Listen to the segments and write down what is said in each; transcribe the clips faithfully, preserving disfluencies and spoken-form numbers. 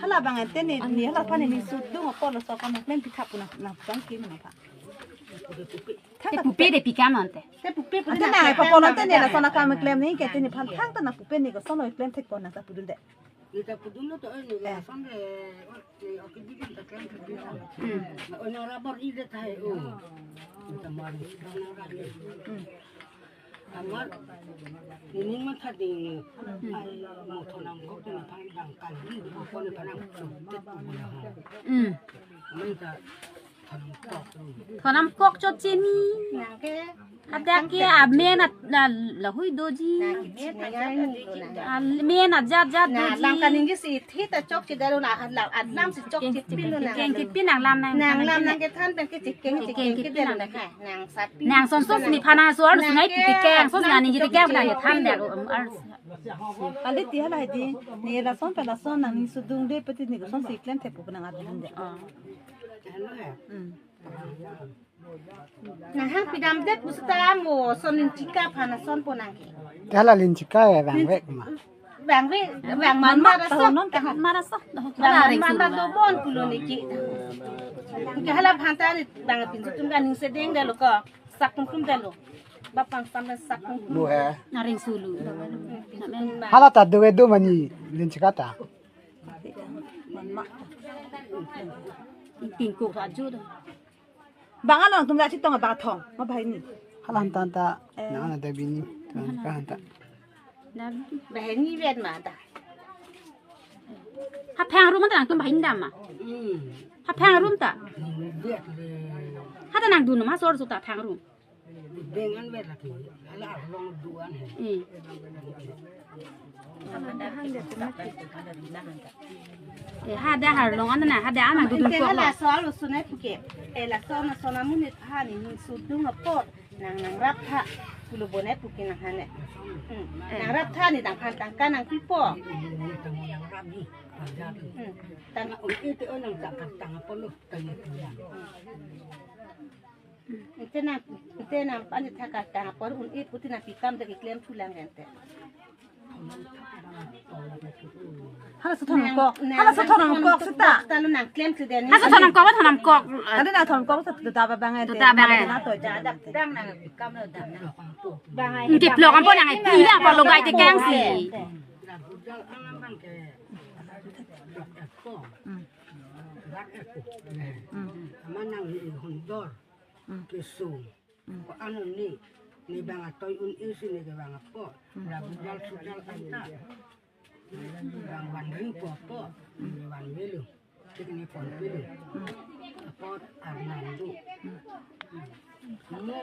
Hala abang ante ne, ne hala aphan ne sudung apor laso akam klempitha pu nang, nang pangkim nang pha. Te pupe de pikam ante. Te pupe pu ante nang, nang pa pon ante ne lason akam klem ne ke te ne phan thangta nang pupe ne koson klem thek pon nang ta pudun de. Ni ta pudun lo to, eh, ni eh, lason de, oh, ni oke bidin ta klem thek pon. Hmm. Na, oh, na rubber i de thai, oh. Ni ta mar ni. Hmm. Amar, nining matha ding, ai, mo thonam kok te na phan dang kali, mo ko ne phan dang, te pu na ho. Hmm. Amar ta thonam kok. Thonam kok chot chini. Nang ke. Hadak ke amen at la, lahui doji. Nang ke, nang ke. Amen ajat jat na doji. Lam kaningje si thita chokche dalo na, lam, lam si chokche pin lo na. Keng ke pin nang lam nang. Nang lam nang kethan pen ke chekeng chekeng ke dalo na. Nang sapi. Nang son son si ne phan asor sungai pu tekeng, son si nang ningje tekeng phan nang kethan dalo, um, ar. Kali ti hala di, ne lason pen lason nang ne sudung de peti ne koson si klem thek pu nang adun de. Oh. Hmm. Nang hang pidam det pu seta mo son nin chika phan ason po nang ke. Te hala lin chika ya bang vek ma. Bang vek, bang man ma, ma ta so. Non ta man ma so. Bang man ma dobon pulo ne ke. Ke hala aphan ta ne bang pinso tum ganing sedeng dalo ko. Sak tum tum dalo. Bapang sam sak tum tum. Bu he. Naring sulu. Hala ta do do mani lin chika ta. Man ma. Tingkuk raju do. Bang along tum la chetong bang thong. Ma bahini. Hala han ta ta. Eh. Nang na da bini. Kan ka han ta. Bahini vet ma ta. Ha phang room ta nang tum bahini dam ma. Hmm. Ha phang room ta. Vet le. Ha ta nang dun ma sor su ta phang room. Dengan vet lagi. Hala arlong duan he. Hmm. Eh, hadak arlong an na, hadak an nang dudun. Ante kok hala lo. Soal usun ai puke. Eh, lason, lason amonit ha ne ning sudung apor. Nang nangrap tha. Pulo bon ai puke nang hane. Hmm. Eh. Nangrap tha ne dang phan tangka nangpipo. Ini tang nangrap ni. Hmm. Tang un-e te o nang tang tang apor lo. Tang itu ya. Ante nang, ante nang pani thaka tang apor un-e pu te nang pikam de keklem thu lang ante. Hala sa thonam kok. Nang, hala sa thonam kok seta. Talo nang klem thu de ni. Hala sa thonam kok, thonam kok. Ante nang thonam kok sa da ba bang ante. Da ba bang. Na to ja da dang nang pikam lo dang nang. Bang ai. Ante plok ampo nang ai pi lang apor lo gai tekang si. Hmm. Hmm. Ama nang ni hundor. Hmm. Kesung. Hmm. Ko ano ni, ni bang atoi un-e si ne ke bang apor. Hmm. La bujal sujal anta. Bang vanri po apor. Hmm. Ne van melu. Tik ne pon melu. Hmm. Apor Arnando. Hmm. Mo,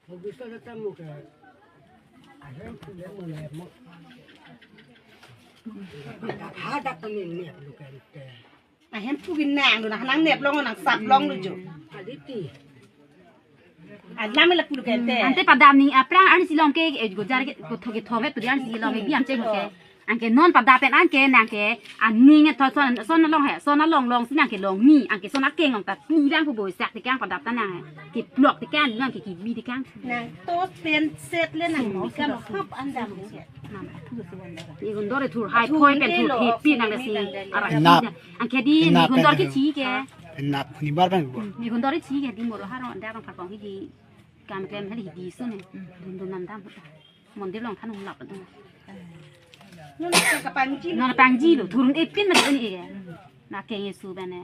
mo bisa datang mo ke. Ahem punya mo ne mo. Ada, ada kami ne lu kan te. Ahem pu ke nang lo, nang nep long, nang sap long lo jo. Aditi. Anam la pulu kente. Ante padam ni aphrang arnisi long ke, eh, gojar ke, kotho kethom et pudi arnisi long ke, biam cheng ke. Anke non padam pen anke, nang ke, aning etho son, son long he, son along long si nang ke long ni, anke son akeng long ta ni lang pu boi sak tekang padam ta nang he. Keplok tekang, nang ke kebi tekang. Nang to pen set le nang bikam hap andam ni ke. Ni hundor thur hai thoi pen thur ke pi nang si. Arak. Nap. Anke di, nap ni hundor pen ke chi ke. Nap ni bar pen bo. Ni hundor chi ke di moro haro anda bang pakong hi di. Kam klem hali hi di sun ne. Dun dun nam dam. Mondir long than hum lap. Non kapangji. Non pangji lo. Thurun epin ma di ke. Na keng Yesu bene.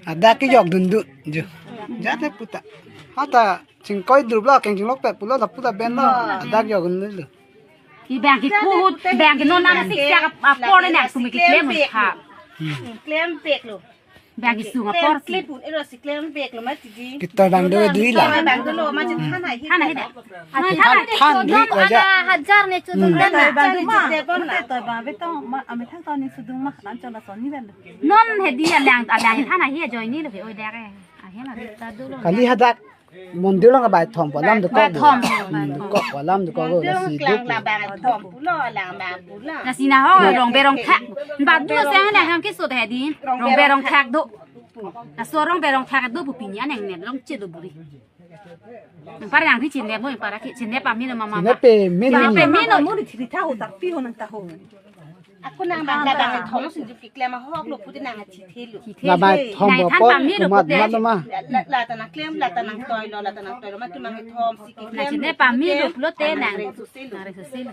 Ada ke jok dundun jo. Jate puta. Hata chingkoi drup lo keng chinglok pet pulo ta puta ben lo. Ada ke jok dundun lo. Ki bang ki kuhut, bang ki non nana sik sak apor ne nak sumi ki klem ha. Klem pek lo. Bang ki sung apor si. Klem pun ero si klem pek lo ma tiji. Kita bang do dui la. Bang do lo ma chin than hai hi. Than hai da. Than, than, than, than, than, than, hajar ne chu. Hmm. Than hai bang do ma. Te pon la. Toi bang betong ma, ame thang ton ni sudung ma, nan chon la son ni ben. Non he di alang, alang than hai hi ajoine lo he oi dare. Ahem a ta do lo. Kali hadak. Mondir long ke bai thom po alam dokok. Bai thom. Hmm, dokok po alam dokok. Mondir long si klang duk. La bang thom pulo, lang bang pulo. Lasi na ho, rong berong thak. Ba tu se na ham ke so he di. Rong berong thak do. Laso rong berong thak do pu pini aneng ne long che do buri. Nang para yang ri chin ne mo para ke chin ne pa mi no mama. Chin ne pe mi no. Chin ne pe mi no mo ri thiri tha ho tak pi ho nang ta ho. Ako nang bang, la bang thom sing jup keklem ahok lo pu te nang athi thelo. Labang thom nang bo than pot pamelo kumat pute. Mat lo ma. La, la, la ta nang klem, la ta nang toi lo, la ta nang toi lo, ma tu bang thom si keklem. Nang chine pamelo pulote nang. Nang reng soselo. Nang reng soselo.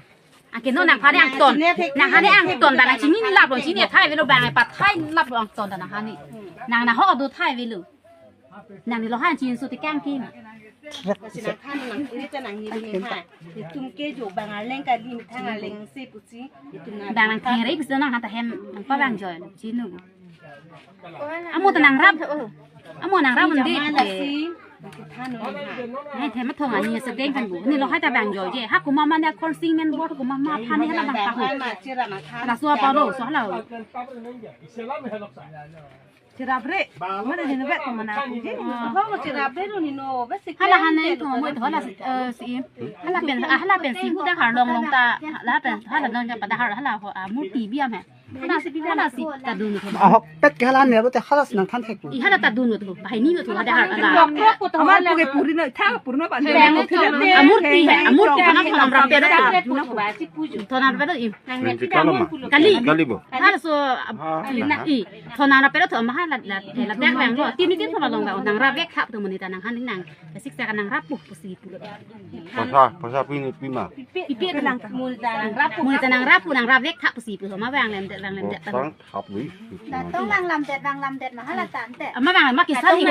Anke non nang hani angton. Nang hani angton ta nang chini lap lo, chini thai avelo bang pathai lap lo angton ta nang hani. Nang nahok do thai avelo. Nang ni lo han chin su ti kang ki ma. Lasi nang than nang puri ta nang ni ni ha. Itum ke jo bang arleng kali methang arleng si pusi. Itum nang bang nang thang rei pusi nang han ta hem nang pa bang joi chinu. Amo ta nang rap. Amo nang rap undi. Lasi than nang ha. Nai them thong ani sedeng kan bu. Ni lo hai ta bang joi je. Ha kuma ma na kon sing men bor kuma ma phan ni hala bang ta ho. Laso aparo so hala ho. Chirap re. Mana ni no bet ko mana ko je. Oh, chirap re lo ni no bet si. Hala han nai thong mo hala, eh, si. Hala pen, ah, hala pen si hu dahar long long ta. Hala pen hala long ja pa dahar hala ho, ah, murti biam he. Hala si, hala si ta dun tho. Ahok pet ke hala ne ro te hala si nang than thek. I hala ta dun tho. Bahai ni tho dahar hala. Amar ko ke puri na tha purna ban. Amurti he, amurti kana thonam rap pe ro. Thonam rap pe ro i. Nang ne Minti kalo ma? Kali. Kali bo? Hala so, ah, na i. Thonam rap pe ro thon ma hala la, la dak bang lo. Tin tin thon long bang nang rap vek thap tu muni ta nang han nang. Sik sa nang rap pu pusi pu. Pasa, pasa pi ni pi ma? Pipi nang muni ta nang rap pu. Muni ta nang rap pu nang rap vek thap pusi pu ma bang lem de bang lem de. Sang thap ni. Datong bang lam det bang lam det ma hala tan te. Ama bang ma kisan ni.